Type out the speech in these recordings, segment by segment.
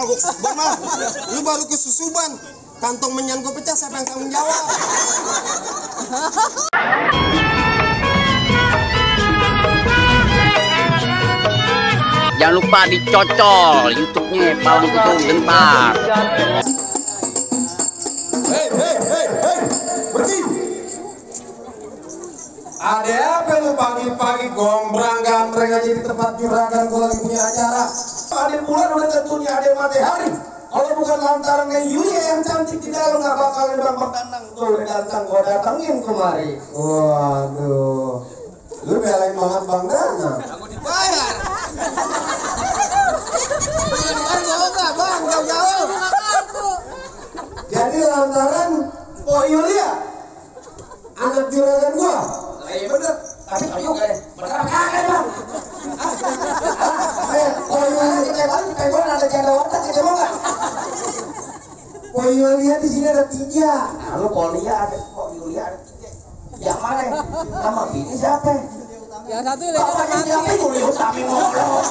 gua kesusuban mah. Lu baru kesusuban. Kantong menyan gua pecah, siapa yang tanggung jawab? Jangan lupa dicocol YouTube-nya Palang Pintu Gentar. Hei, berhenti. Ada apa lu pagi-pagi gombrang-gambreng aja di tempat juragan gua lagi punya acara? Ada bulan udah tentunya ada matahari. Kalau bukan lantaran yang Yulia yang cantik di dalam nggak bakal Bang Berdandang tuh datang gua datangin kemari. Waduh, lu belain banget Bang Dana. Aku dibayar. Bang, jauh-jauh. Jadi lantaran Yulia anak juragan gua. Iya bener, tapi ayo guys, mereka kakek Bang. Yulia kayak gua ada janda watak gitu enggak? Yulia di sini ada 3. Lalu Yulia ada tiga. Yang mana? Nama bini siapa? Yang satu Yulia Utami. Siapa Yulia Utami ngolong?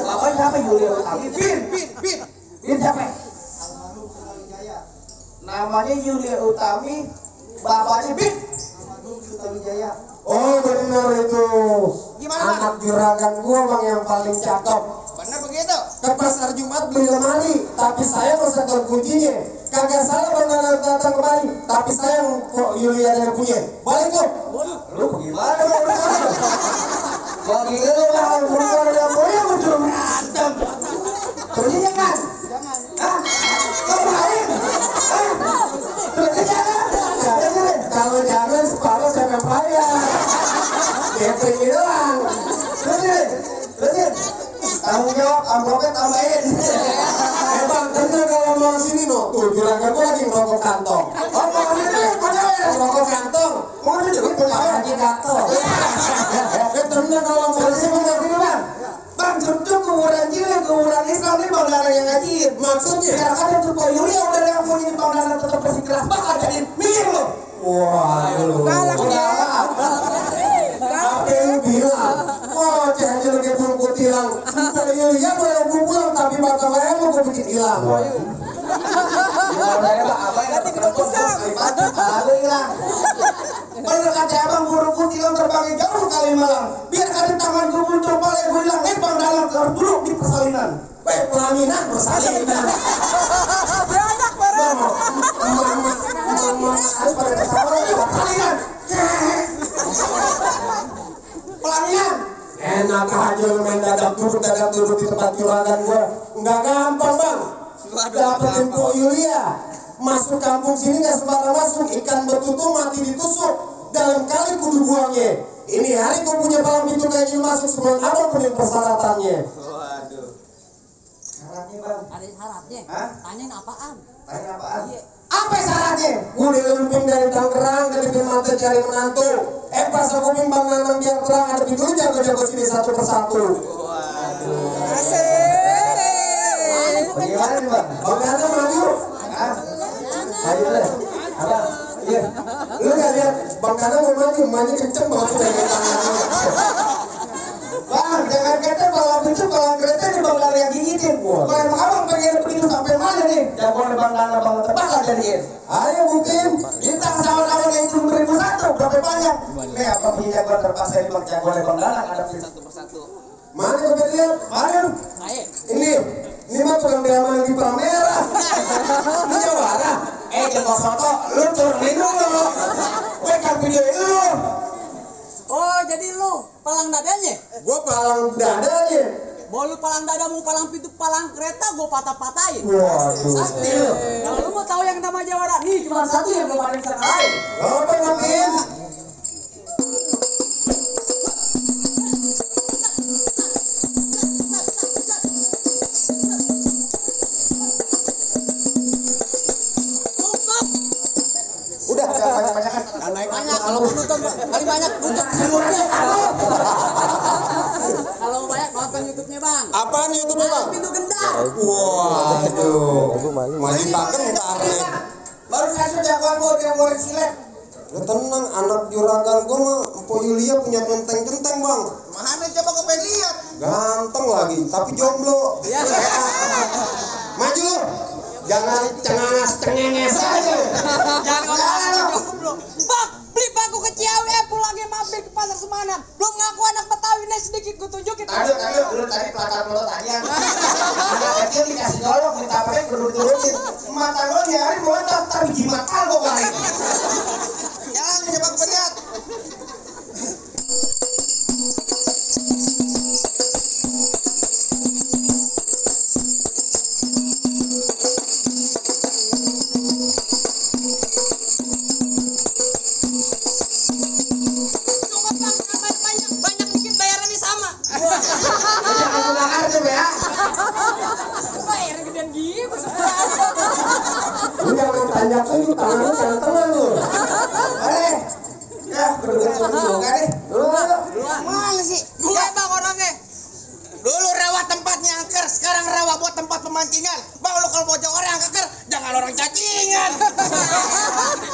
Bapaknya siapa Yulia Utami? Bin siapa? Namanya Yulia Utami, bapaknya Bin. Wijaya. Oh benar itu. Gimana anak juragan gua Bang yang paling cakep. Benar begitu. Ke pasar Jumat beli lemari, tapi saya pesan kuncinya. Kagak salah Bang datang kemari, tapi sayang kok Yulia yang punya. Balik lu. Lu bagaimana Bang? Bagi lu Bang, bukan yang punya muncul berantem. Pergi jangan. Jangan. Hah? Kamu lain? Pergi jangan. Kalau jangan separuh saya yang bayar. Ya pergi doang. Terus tanggung jawab, amplopnya tambahin. Bang, bener kalau mau sini no. Tuh, juragan gua lagi ngerokok kantong. Oh, mau ini, ngerokok kantong. Mau ini, lagi kantong. Bener kalau mau sini sini Bang. Bang, cukup kuburan jiwa, kuburan Islam ini Bang Dana yang ngaji. Maksudnya? Karena ada tuh Yulia udah yang punya Bang Dana tetap bersikeras. Bang, ajarin, mikir lo. Waduh. Galak ya. Apa yang bilang? Oh, jangan lu kayak burung kutilang. Yulia boleh pulang, tapi mata layang mau gue bikin hilang. Ganti kerupuk Sam. Hilang. Bener kata abang burung kutilang terbang jauh kali malam. Biar ada tangan gue muncul boleh gue hilang. Bang dalam duduk di persalinan. Pelaminan persalinan. Beranak bareng. Mama harus pada persalinan. Pelaminan. Enak aja lu main dadak duduk di tempat juragan gua. Nggak gampang Bang. Dapetin Pok Yulia. Masuk kampung sini nggak sembarang masuk. Ikan betutu mati ditusuk. Dalam kali kudu buangnya. Ini hari gua punya palang pintu kayak gini masuk sebelum abang punya persyaratannya. Waduh. Syaratnya Bang? Ada syaratnya. Hah? Tanyain apaan? Tanya apaan? Iya. Apa syaratnya? Gue dilemping dari Tangerang ke Mata cari menantu. Pas aku bimbang nanam biar terang ada pintu jago-jago sini satu persatu. Waduh. Asik. Bagaimana nih Bang? Bang Dana maju. Hah? Maju deh. Apa? Iya. Lu gak lihat Bang Dana mau maju kenceng banget udah dari tangannya. Bang, jangan kata kalau pintu kalau kereta di Bang Dana yang gigitin. Kalau emang abang pengen pintu sampai mana nih? Jagoan Bang Dana Bang terbakar jadiin. Ayo buktiin. Kita sama-sama yang 1001 berapa banyak? Nih apa punya jagoan terpaksa di Bang jagoan Bang Dana ada satu persatu. Mana coba lihat? Mana? Ini mah tukang diaman di Palmera. Ini jawara. Jangan foto, lu turunin dulu. Kan videoin lu. Oh, jadi lu palang dadanya? Gua palang dadanya. Mau lu palang dada, mau palang pintu, palang kereta, gua patah-patahin. Waduh. Sakti lu. Kalau lu mau tahu yang nama jawara, nih cuma satu yang belum ada yang lain. Apa mungkin? Udah, jangan banyak-banyakan. Banyak, kalau mau nonton paling banyak untuk YouTube. Kalau mau banyak nonton YouTube-nya Bang. Apaan YouTube-nya Bang? Pintu Gentar. Waduh. Masih tak kentar nih. Baru kasih jagoan gua dia goreng silet. Lu tenang, anak juragan gua mah Mpok Yulia punya genteng-genteng Bang. Mana coba kau pengen lihat? Ganteng lagi, tapi jomblo. Maju. Jangan cengenges aja. Jangan ngomong jomblo. Bang, beli paku ke Ciawi, pulangnya mampir ke pasar Semanan. Belum ngaku anak Betawi nih sedikit gue tunjukin. Dulu tadi pelakar tadi yang anak kecil dikasih golok, ditapain, turunin. Mata lo diari meledak, tapi jimat lo kali. Jangan coba kepenyat. Banyak dikit bayarannya sama. Jangan pelakar tuh ya. Bayar gedean gitu. Lu jangan tanjak lu, tangan lu jangan tengah lu. Ya, berdua juga deh. Mana sih? Gue bang orangnya. Dulu rawa tempatnya angker, sekarang rawa buat tempat pemancingan. Bang, lu kalau bojong orang keker, jangan orang cacingan.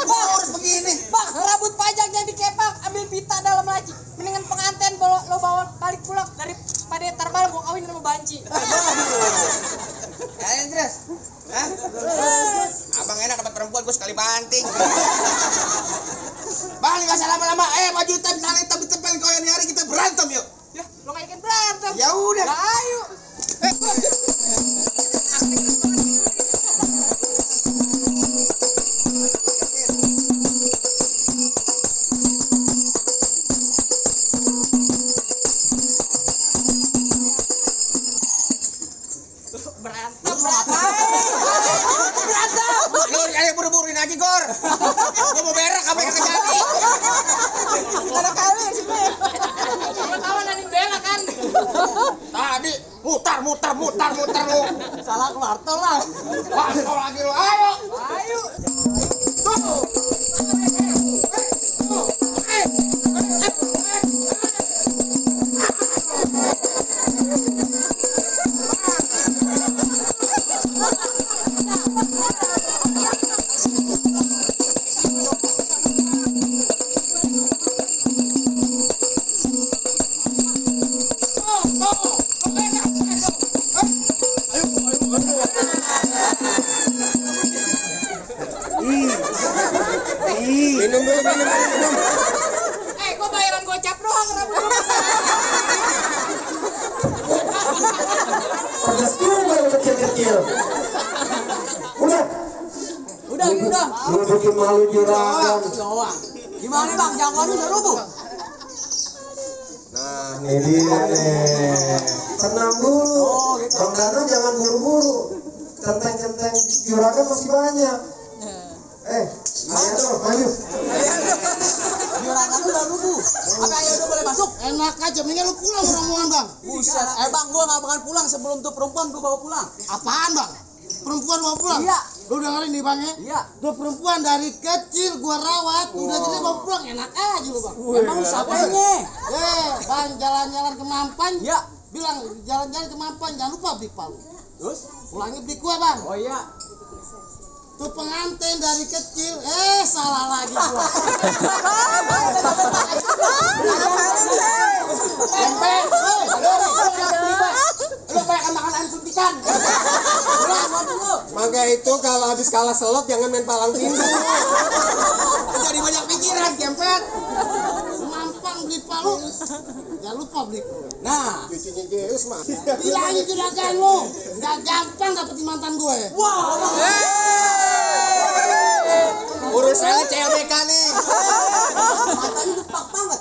Wah, harus begini. Bang, rambut panjangnya dikepak, ambil pita dalam laci. Mendingan pengantin lo bawa balik pulang daripada terbang gue kawin sama banci. Kalian jelas? Hah? Abang enak dapat perempuan, gue sekali banting. Bang, nggak usah lama-lama. Maju tem, nari tem, ditempel kau yang hari kita berantem yuk. Ya, lo nggak ikan berantem. Ya udah. Ya, ayo. Berantem. Lu kayak buru-buruin aja, Gor. Gue mau berak apa yang terjadi. Ada kali ya sini. Kawan ada bela kan. Tadi mutar lu. Salah keluar tol lah. Wah, kau lagi lu. Ayo. Ayo. Minum dulu, minum. Gue bayaran gocap doang rambut gue. Pedas juga lu kecil-kecil. Udah. Udah. Lu bikin malu juragan. Doang. Gimana bang? Jangkauannya udah rubuh? Nah, ini dia nih. Tenang dulu. Bang Dano jangan buru-buru. Centeng-centeng juragan masih banyak. Ayo tuh, maju. Juragan udah rubuh. Apa ayo udah boleh masuk? Enak aja, mendingan lu pulang orang-orang, Bang. Buset. Bang, gue gak bakalan pulang sebelum tuh perempuan gue bawa pulang. Apaan, Bang? Perempuan mau pulang? Iya. Lu dengerin nih, Bang ya? Iya. Tuh perempuan dari kecil gua rawat, udah gede mau pulang, enak aja lu, Bang. Emang siapanya? Bang, jalan-jalan ke Mampan. Iya. Bilang jalan-jalan ke Mampan, jangan lupa beli palu. Terus? Pulangnya beli kue, Bang. Oh iya. Tuh pengantin dari kecil, salah lagi gua. Tempe, lu banyak makan ayam suntikan. Maka itu kalau habis kalah selot jangan main palang pintu. Jadi banyak pikiran, kempet. Mampang beli palu, jangan lupa beli kue. Nah, Cucunya Zeus mah. bilangin juragan lu, gak gampang dapetin mantan gue. Wah. Urusannya CLBK nih. Matanya depak banget.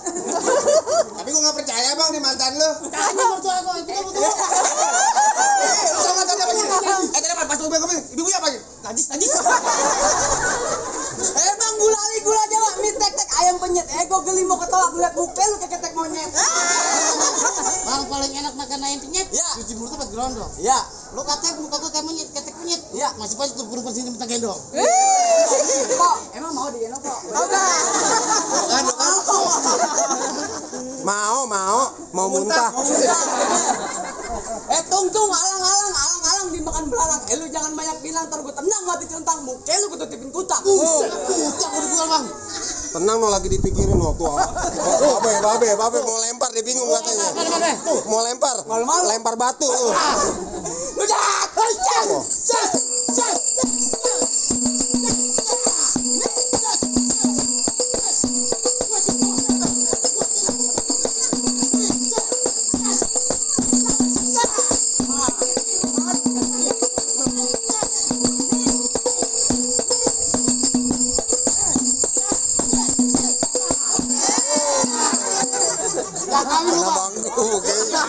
Tapi gue gak percaya bang di mantan lu. Tanya mertua gue, itu kamu tuh. Lu tau mantannya apa sih? Tadi apa? Pas lu bilang ibu apa sih? Najis. Bang, gula Jawa, mie tek-tek ayam penyet. Gue geli mau ketawa, gue liat muka lu kayak ketek monyet. Bang paling enak makan ayam penyet. Ya. Cuci mulut pas gerondong. Iya. Lu katanya muka gue kayak monyet, ketek monyet. Iya. Masih pas tuh perempuan sini minta gendong. Kok, emang mau digendong kok? Mau muntah. Tung, alang dimakan belalang. Lu jangan banyak bilang, ntar gue tenang mati centang. Muka lu gue tutupin kutak. Kutak udah keluar bang. Tenang lo lagi dipikirin lo tua. Babe mau lempar. lempar, dia bingung katanya. Tuh, mau lempar. Lempar batu tuh. Kena bangku, kayaknya.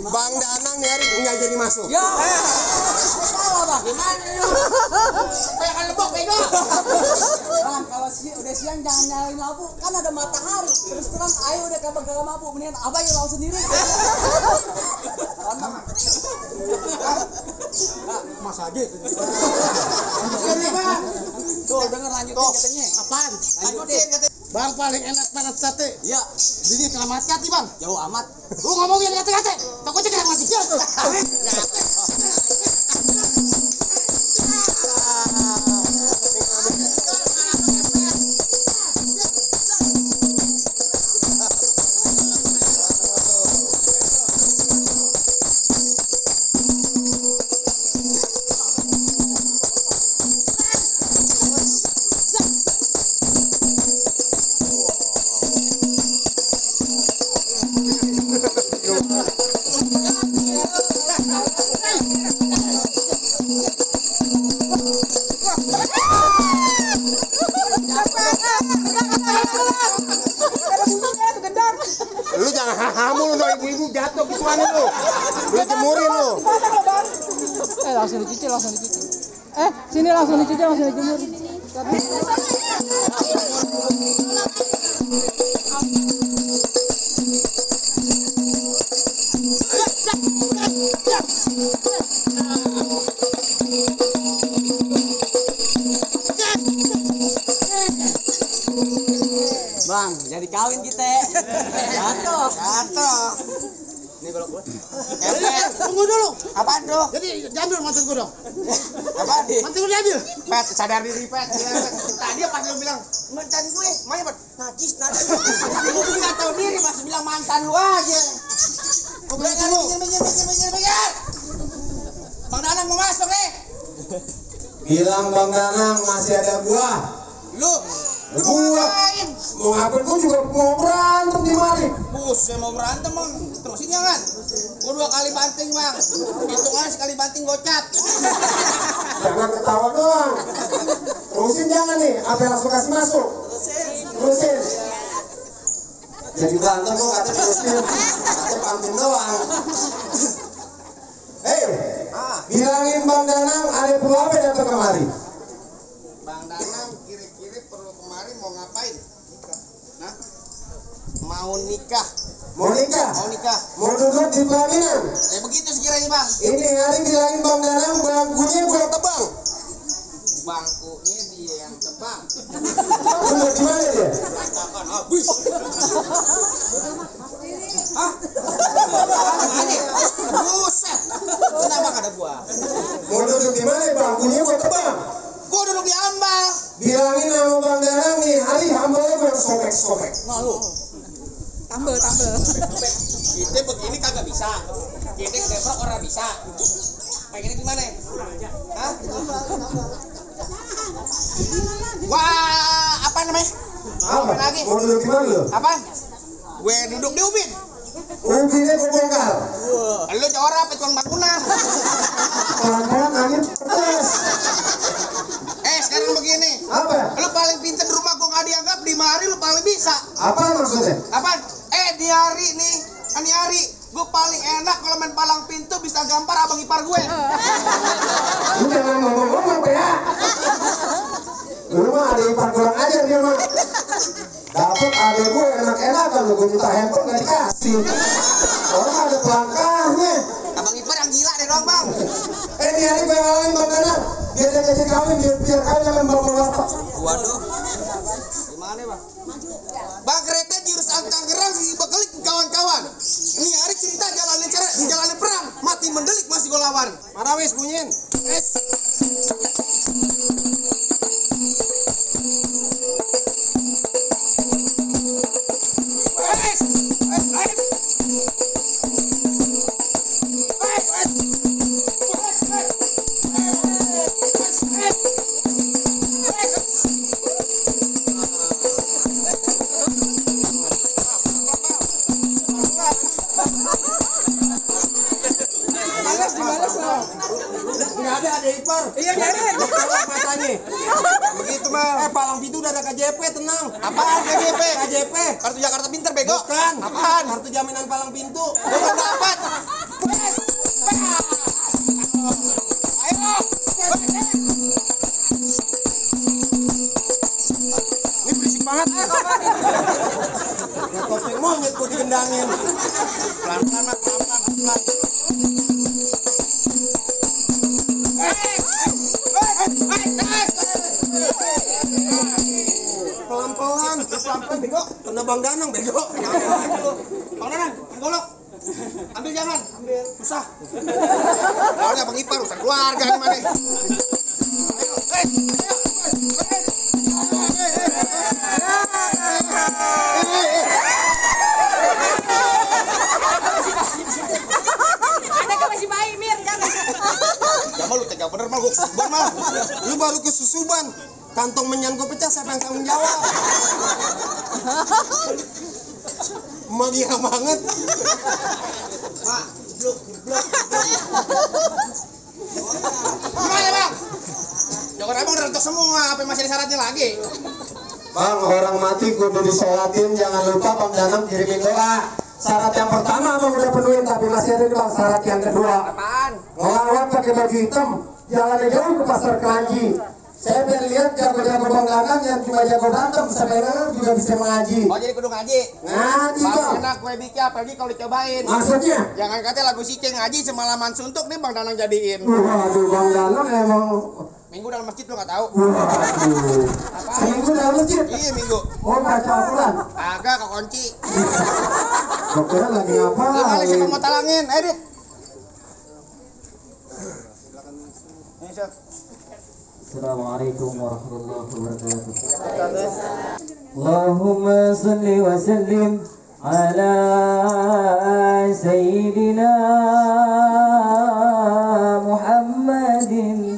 Bang Danang nih hari nggak jadi masuk. Ya. Salah bang. Gimana lu? Kayak kan lebok bego. Bang, kalau udah siang jangan nyalain lampu, kan ada matahari. Terus terang ayo udah kagak mampu, mendingan abang yang lawan sendiri. Mas aja itu. Tuh, denger lanjutin katanya. Apaan? Lanjutin katanya. Bang paling enak banget sate. Iya. Ini kelamat hati bang. Jauh amat. Lu ngomongin kate-kate. Takutnya kena mati. Lu jangan hamul lu, ibu-ibu jatuh gimana lu? Lu jemurin lu. Langsung dicuci. Sini langsung dicuci, langsung dijemur. Bang, jadi kawin kita. Jatuh. Nih belok gua. Tunggu dulu. Apaan, Bro? Jadi diambil mantan gua dong. Apaan? Mantan gua diambil. Pet, sadar diri, Pet. Tadi pas lu bilang, mantan gue, main, Pet. Najis. Lu nggak tahu diri, masih bilang mantan lu aja. Ngobrol dulu. Minggir. Bang Danang mau masuk nih. Bilang Bang Danang masih ada buah. Lu Buah. Mau ngapain gua juga mau berantem di mari. saya mau berantem, Bang. Terusin jangan. Gua 2 kali banting, Bang. Hitungannya sekali banting gocap. Jangan ketawa doang. Terusin jangan nih, apa langsung kasih masuk. Terusin. Jadi berantem kok kata terusin. Kata banting doang. Bilangin Bang Danang ada perlu apa datang kemari? Bang Danang kira-kira perlu kemari mau ngapain? Nah, mau nikah. Mau nikah? Mau nikah. Mau duduk di pelaminan? Begitu sekiranya, Bang. Ini hari bilangin Bang Danang bangkunya gua tebang. Bangkunya dia yang tebang. Duduk di mana dia? Akan habis. Hah? Ini. Buset. Kenapa ada gua? Mau duduk di mana bangkunya gua tebang? Gua duduk di ambal. Bilangin sama Bang Danang nih hari hambalnya gua sobek-sobek. Tambel. Kita begini kagak bisa. Kita deprok orang bisa. Pengennya gimana? Hah? Wah, apa namanya? Apa? Lagi? Mau duduk di mana lu? Apaan? Gue duduk di ubin. Ubinnya gua bongkar. Lu jawara apa tukang bangunan? Pelan-pelan angin pedas. Sekarang begini. Apa? Lu paling pintar di rumah gua nggak dianggap, di mari lu paling bisa. Apa maksudnya? Apaan? Di hari nih, ini hari gue paling enak kalau main palang pintu bisa gampar abang ipar gue. Lu jangan ngomong-ngomong ya. Lu mah ada ipar kurang ajar dia mah. Dapet ada gue enak-enakan lu, gue minta handphone gak dikasih. Orang ada pelangkahnya. Abang ipar yang gila deh dong, Bang. Ini hari gue ngalahin Bang Danang. Biar dia jadi kawin, biar kawin sama bapak-bapak. Waduh. Gimana, Bang? Bang kereta jurus Tangerang di Bekelik kawan-kawan. Ini hari cerita jalanin perang, mati mendelik masih gue lawan. Marawis bunyiin. ada ipar. Iya, nyari. Tolong matanya. Begitu mah. Palang Pintu udah ada KJP, tenang. Apaan KJP? KJP. Kartu Jakarta Pinter bego. Bukan. Apaan? Kartu jaminan Palang Pintu. Belum dapat. Ayo. Ini berisik banget. Topeng monyet gua digendangin. Pelan-pelan mas, pelan-pelan. Pelan-pelan, pelan-pelan bego. Kena Bang Danang bego. Bang Danang, golok. Ambil jangan. Ambil. Susah. Kalau udah Bang Ipar, urusan keluarga gimana? Ayo, Ada ke masih baik, Mir, jangan. ya mah lu tega bener mah gua kesuban mah. Lu baru kesusuban. Kantong menyan gua pecah, siapa yang tanggung jawab? Magia banget. Pak, blok. Gimana Bang? Jangan emang udah rentok semua, apa masih ada syaratnya lagi? Bang, orang mati kudu disolatin, jangan lupa Bang Danang kirimin doa. Syarat yang pertama Bang udah penuhin, tapi masih ada Bang syarat yang kedua. Apaan? Ngelawan pakai baju hitam, jalannya jauh ke pasar Keranji. Saya pengen lihat jago-jago Bang Danang yang cuma jago berantem, sebenarnya juga bisa mengaji. Oh jadi kudu ngaji? Ngaji Bang Bang. enak kue bikin, apalagi kalau dicobain. Maksudnya? Jangan katanya lagu Sike ngaji semalaman suntuk nih Bang Danang jadiin. Waduh, Bang Danang emang. Minggu dalam masjid lu nggak tahu? Waduh. Seminggu dalam masjid. Iya Minggu. Oh, baca Al-Quran. Agak kekunci. Dokternya lagi ngapain? Gimana siapa mau talangin? Ayo Dit. Ini Set. Assalamualaikum warahmatullahi wabarakatuh. Allahumma salli wa sallim ala sayyidina Muhammadin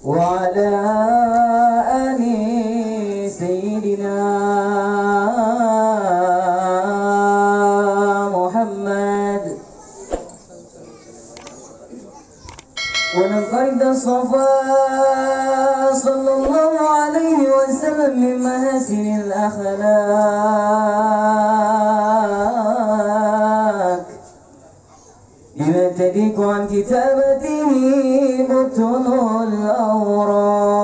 wa ala ali sayyidina Muhammad. ونقرد الصفا صلى الله عليه وسلم من محاسن الأخلاق بما تليق عن كتابته بطن الأوراق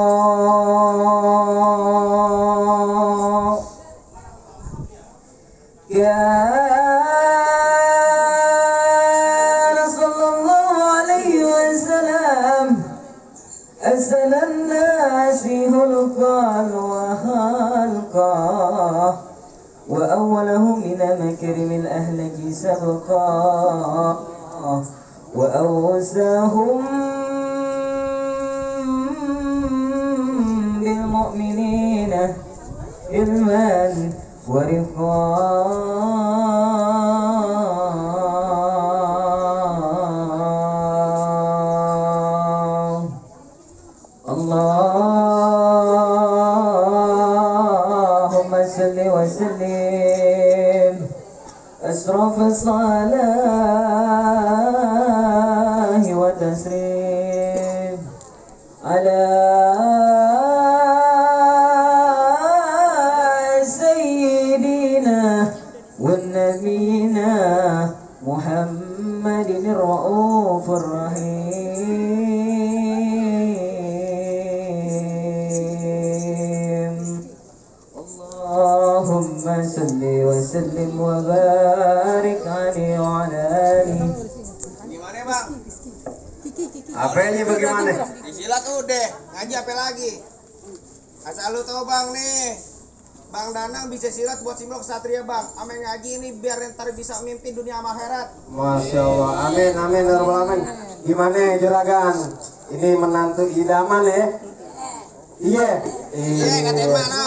أحسن الناس خلقا وخلقا وأولهم من مكرم الأهلك سبقا وأوساهم بالمؤمنين علما ورفقا اللهم صل وسلم أشرف الصلاة وتسليم على سيدنا ونبينا محمد الرؤوف الرحيم اللهم صل وسلم وبارك عليه وعلى آله. Gimana Bang? Apanya bagaimana? Di silat udah, ngaji apa lagi? Asal lu tahu Bang nih, Bang Danang bisa silat buat simbol kesatria Bang. Ame ngaji ini biar ntar bisa mimpin dunia sama akhirat. Masya Allah, amin, amin, ya Rabbal Alamin. Gimana juragan? Ini menantu idaman ya? Iya. Iya, katanya mana?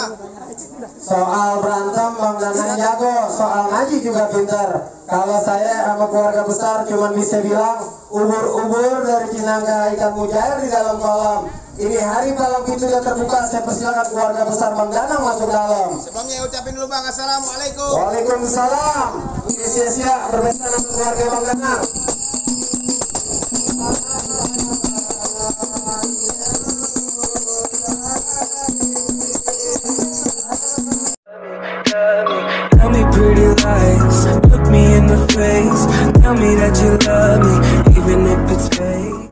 Soal berantem Bang Danang jago, soal ngaji juga pintar. Kalau saya sama keluarga besar cuman bisa bilang ubur-ubur dari Cinangka ikan mujair di dalam kolam. Ini hari Palang Pintu sudah terbuka, saya persilakan keluarga besar Bang Danang masuk dalam. Sebelumnya ucapin dulu Bang, assalamualaikum. Waalaikumsalam. Ini sia-sia berpesta sama keluarga Bang Danang. pretty lies. Look me in the face, tell me that you love me, even if it's fake.